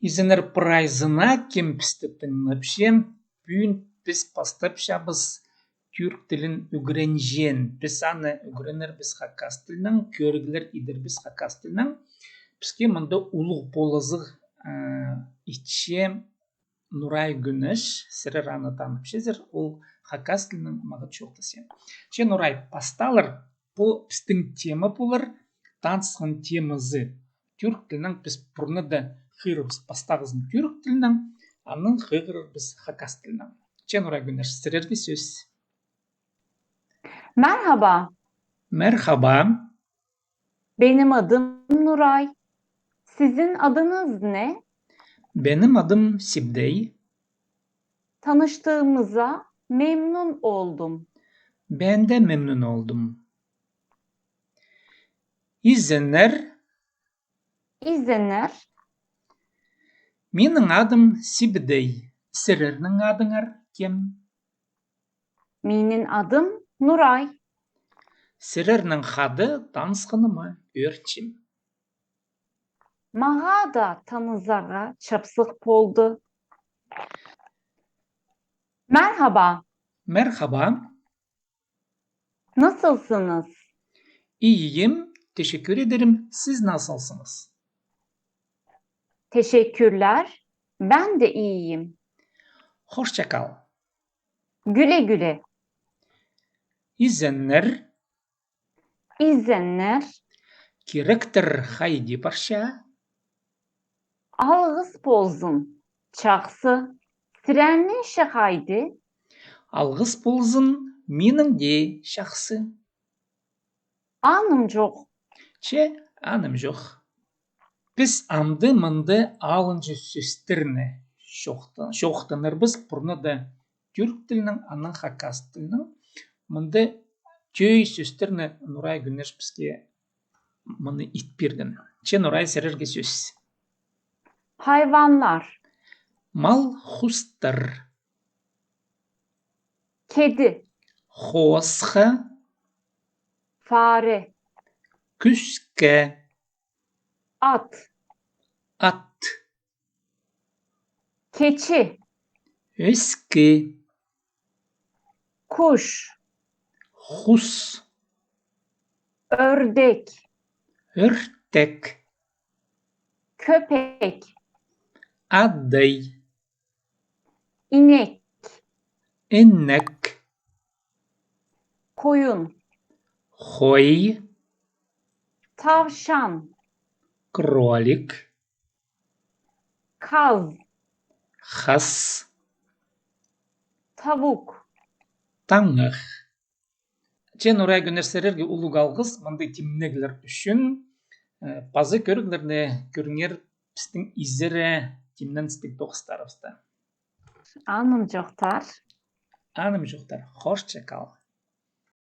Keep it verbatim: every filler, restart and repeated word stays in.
Изеннер прайзына, кем пісті тыңнапча. Пӱӱн піс пастапчабыс тӱрк тілін ӱгренҷең. Піс аны ӱгренербіс хакас тілінең, кӧріглер идербіс хакас тілінең. Піске мында улуғ полызығ, э, итче Нурай Гюнеш, сірер аны таныбысчазар, ол хакас тілінең мағат чоохтасча. Че, Нурай, пасталар, пу пістің тема полар, танысхан темазы. Тӱрк тілінең піс пурнада хығырыбыс пастағызын тӱрк тілінең, анаң хығырарбыс хакас тілінең. Че, Нурай Гюнеш, сірерге сӧс. Merhaba. Merhaba. Benim adım Nuray. Sizin adınız ne? Benim adım Sibdey. Tanıştığımıza memnun oldum. Ben de memnun oldum. Изеннер. Изеннер. Минің адым Сибдей. Сірернің адыңар кем? Минің адым Нурай. Сірернің хада танысханыма ӧрінчем. Мағаа даа танызарға чапсых полды. Merhaba. Merhaba. Nasılsınız? İyiyim, teşekkür ederim. Siz nasılsınız? Teşekkürler, ben de iyiyim. Hoşça kal. Güle güle. Изеннер. Изеннер. Киректер хайди парча? Алғыс ползын, чахсы. Сірернің іҷе хайди? Алғыс ползын, минің дее чахсы. Аным чох. Че, аным чох. Піс амды мында алынҷа сӧстерні чоохта-, чоохтанарбыс пурнада тӱрк тілінең, анаң хакас тілінең. Мында тӧӧй сӧстерні Нурай Гюнеш піске мыны ит пирген. Че, Нурай, сірерге сӧс. Hayvanlar. Мал хустар. Kedi. Хоосха. Fare. Кӱске. At. Ат. Keçi. Ӧскі. Kuş. Хус. Ördek. Ӧртек. Köpek. Адай. İnek. Інек. Koyun. Хой. Tavşan. Кролик. Kaz. Хас. Tavuk. Таңах. Че, Нурай Гюнеш, сірерге улуғ алғыс мындағ тимнеглер ӱчӱн. Э, паза кӧріглерні кӧріңер пістің изере тимненістіг тоғыстарыбыста. Аным чохтар. Аным чохтар. Хошча кал.